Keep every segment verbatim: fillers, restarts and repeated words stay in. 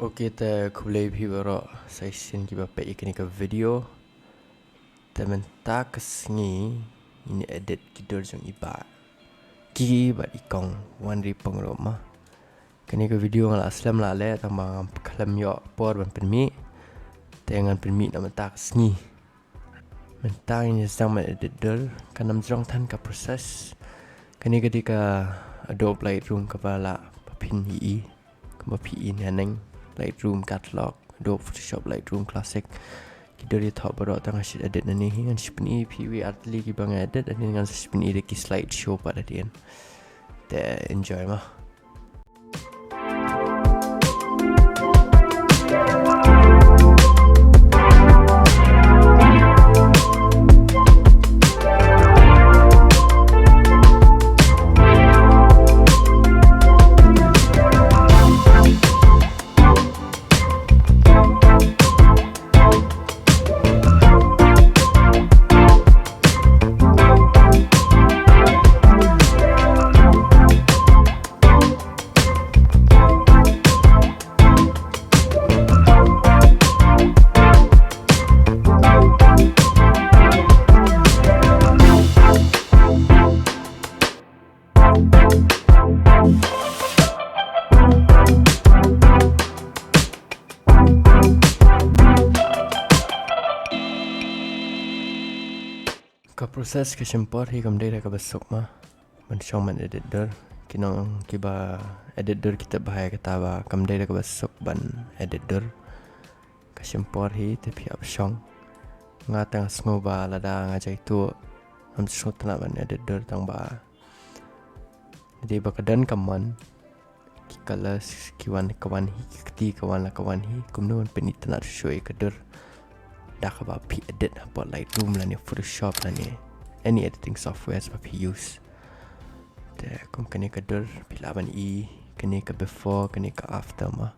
Ok, te khublei phi baroh sa shisien kiba peit ïa kane ka video. Te mynta ka sngi ngin edit ki dur jong i Bah Ki bad i Kong Wanri Pyngrope ma. Kane ka video nga la slem la leh tang ba ngam khlem ïoh por ban pynmih. Te ngan pynmih na mynta ka sngi. Mynta ngin ïa sdang ban edit dur, kan ym jrong than ka process. Kane ka dei ka Adobe Lightroom kaba lah ba phin ïohi, kaba phi ïohi haneng, Lightroom Catalog, Adobe Photoshop, Lightroom Classic. Ki dur ïathoh baroh tang nga shu edit nangne hi, ngan shu pyni ïa phi wei ar tylli kiba nga edit, hadien ngan shu pyni da ki slide show pat hadien. Te enjoy ma. Ka process ka shim por hi, kam dei da kaba suk ma ban shong ban edit dur. Ki nong kiba edit dur ki tip bha ïa kata ba kam dei da kaba suk ban edit dur. Ka shim por hi, te phi hap shong. Nga te nga sngew ba lada nga jai tuh, ngam sngewtynnat ban edit dur tang ba dei ba ka don ka mon. Ki colors ki wan ka wan hi, ki kti ka wan la ka wan hi, kumno ban pynitynnat shuh shuh ïa ka dur da kaba phi edit hapoh Lightroom lane Photoshop lane any editing software ba phi use. Te kum kane ka dur phi lah ban i kane ka before, kane ka after ma.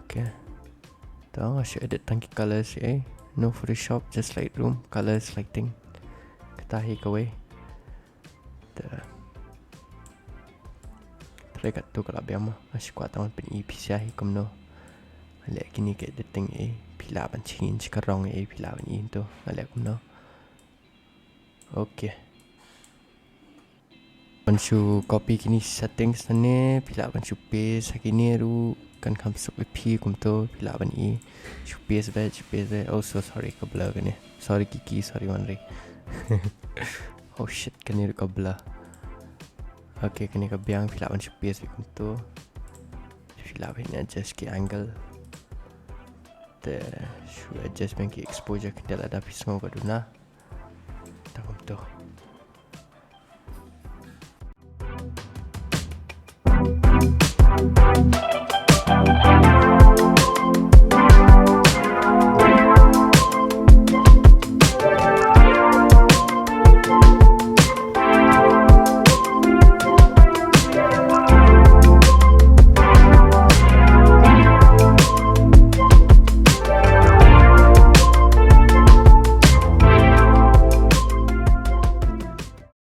Okay. To nga shu edit tang ki colors eh. No Photoshop, just Lightroom, colors, lighting. Kata hi kawei. Te. Te katto ka la biang ma. Nga shu kwah tang ban pyni phi sha hi kumno. Leh kine ki editing eh. Phi lah ban change ka rong eh. Phi lah ban i to. Nga leh kumno. Okay. Ban shu copy kine settings nangne, phi lah ban shu paste ha kine ruh, kan kham suk ïa phi kumto, phi lah ban i shu paste beit, shu paste beit. Oh, so sorry ka blur kane. Sorry Kiki, sorry Wanri. Oh shit, kane ruh ka blur. Okay, kane ka biang, phi lah ban shu paste beit kumto. Phi lah ban adjust ki angle. Te shu adjust beit ki exposure, kane lada phi sngew ka duna. Te kumto.